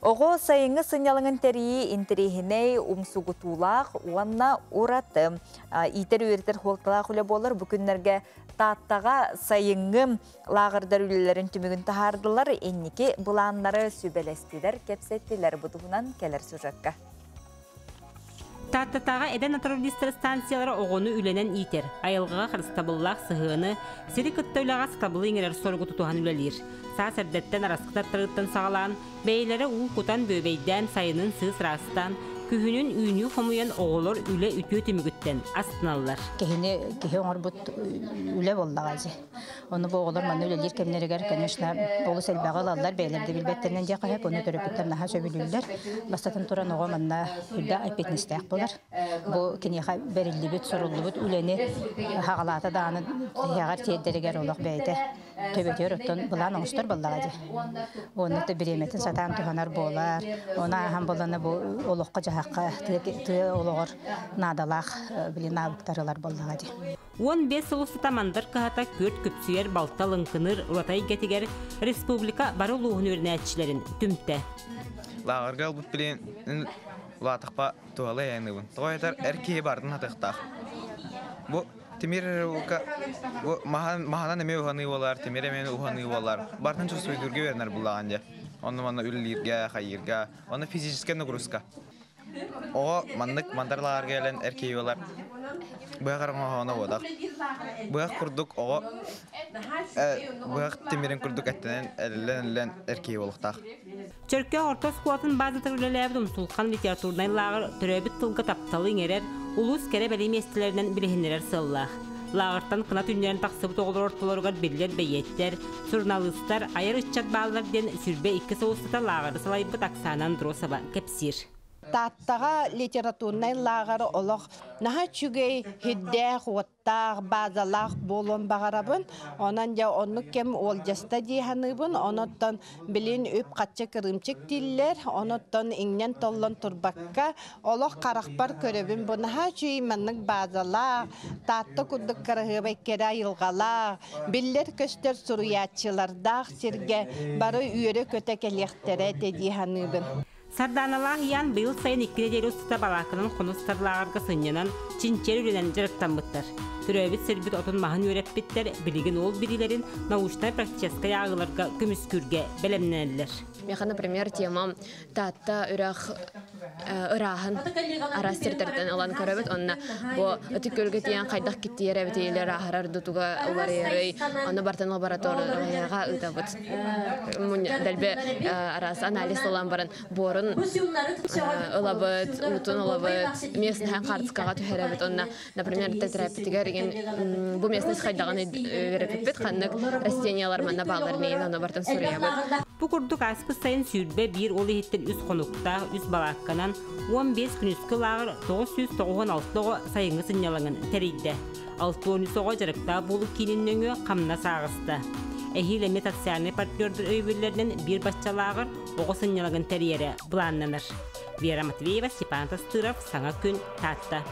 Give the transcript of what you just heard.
Оҕо сайыҥҥы сынньалаҥын тэрийии интэриэһинэй, умсугутуулаах уонна ураты. Иитэр-үөрэтэр суолталаах үлэ буолар. Бу күннэргэ Тааттаҕа сайыҥҥы лааҕырдар үлэлэрин түмүгүн таһаардылар, инники былааннары сүбэлэстилэр, кэпсэттилэр. Бу туһунан кэлэр сюжекка. Тааттатааҕы эдэр натуралистар станциялара оҕону үлэнэн иитэр, айылҕаҕа харыстабыллаах сыһыаны, сири кытта үлэҕэ сатабылы иҥэрэр соругу тутуһан үлэлиир. Саас эрдэттэн араскы тартарыттан саҕалаан, бэйэлэрэ уу кутан бүөбэйдээн сайынын сыыс ыраастаан, күһүнүн үүнүү хомуйан оҕолор үлэ үтүө түмүгүттэн астыналлар. Киһини киһи оҥорбут үлэ буоллаҕа дии. Ону бу оҕолор манна үлэлиир кэмнэригэр, конечно, олус элбэҕи ылаллар, бэйэлэр да билбэттэринэн диэххэ сөп, ону төрөппүттэр наһаа сөбүлүүллэр. Бастатан туран, оҕо манна үрдээх эппиэтинэстээх буолар. Бу киниэхэ бэриллибит, суруллубут үлэни хаҕалаата даҕаны тиһэҕэр тиэрдэригэр олох бэйэтэ төбөтүгэр оттон былаан оҥостор буоллаҕа дии. Уонна да бириэмэтин сатаан туһанар буолар. Ону ааһан буоллана бу олоххо-дьаһахха тыа олоҕор наадалаах били навыктар ылар буоллаҕа дии. 15 сыл устата Мандар кыһата күөрт күпсүйэр балта лыҥкыныыр ураты эйгэтигэр республика бары улууһун үөрэнээччилэрин түмтэ. Лааҕырга ылбыт билин улаатахпа туһалыы айаныбын. Тоҕо этэр эр киһи бардын хатыахтаах. Бу тимир бу маһанан эмиэ уһаныы буолар, тимир эмиэ уһаныы буолар. Бартын чувствуйдуурга үөрэнэр буллаҕын дьэ. Онно манна үлэлииргэ, хайыырга, онно физическая нагрузка. Оҕо маннык мандар лааҕырга кэлэн эр киһи буолар. Быһах оҥоһооно буотах. Быһах курдук оҕо быһах тимирин курдук эттэнэн эриллэн-эриллэн эр киһи буолуохтаах. Чөркөөх орто оскуолатын баазатыгар үлэлээбит Умсулхан литературнай лааҕыр төрөөбүт тылга тапталы иҥэрэр, улуус кэрэ-бэлиэ миэстэлэринэн билиһиннэрэр сыаллаах. Лааҕыртан кынат үннэрэн тахсыбыт оҕолор ортолоругар биллэр бэйиэттэр, суруналыыстар, айар ыччат бааллар диэн 22 сыл устата лааҕыры салайбыт Оксана Андросова кэпсиир. Тааттаҕа литературнай лааҕыр олох наһаа үчүгэй, һирдээх, уоттаах, базалаах буолуон баҕарабын. Онон дьэ оннук кэм уолдьаста дии саныыбын. Онуттан билин үп-харчы кырыымчык дииллэр. Онуттан иҥнэн-толлон турбакка олох харахпар көрөбүн. Бу наһаа үчүгэй маннык базалаах, Таатта курдук кыраһыабай кэрэ айылҕалаах, биллэр-көстөр суруйааччылардаах сиргэ бары үөрэ-көтө кэлиэхтэрэ этэ дии саныыбын. Сардааналаах Ян быйыл сайын икки нэдиэлэ устата балааканан хонус сарлааҕарга сынньанан, чинчийэр үлэнэн дьарыктаммыттар. Төрөөбүт сирбит отун-маһын үөрэппиттэр, билигин ол билиилэрин научнай-практическай ааҕыыларга көмүскүүргэ бэлэмнэнэллэр. Миэхэ, например, темам Таатта үрэх ырааһын араас сирдэртэн ылан көрөбүт. Онно бу Ытык Күөлгэ тиийэн хайдах киттийэр эбитий или ырааһырар дутуга уларыйарый, ону бартан лабораторияҕа ыытабыт. Дэлби араас анализ ылан баран буорун ылабыт, уутун ылабыт, местныһын хаартыскаҕа түһэрэбит. Онно, например, тэтэрээппитигэр бу местность хайдаҕын үөрэппиппит, ханнык растениялар манна бааллар миин, ону бартан суруйабыт. Бу курдук ааспыт сайын 21 ол иһиттэн үс хонуктаах, үс балаакканан 15 күнүскү лааҕыр 996 оҕо сайыҥҥы сынньалаҥын тэрийдэ. 63 оҕо дьарыктаах буолуу киинин нөҥүө хамнас ааҕыста. Эһиил эмиэ социальнай партнердар өйөбүллэринэн биир бачча лааҕыр оҕо сынньалаҥын тэрийэрэ былааннанар. Вера Матвеева, Степан Тастыров, Саҥа күн, Таатта.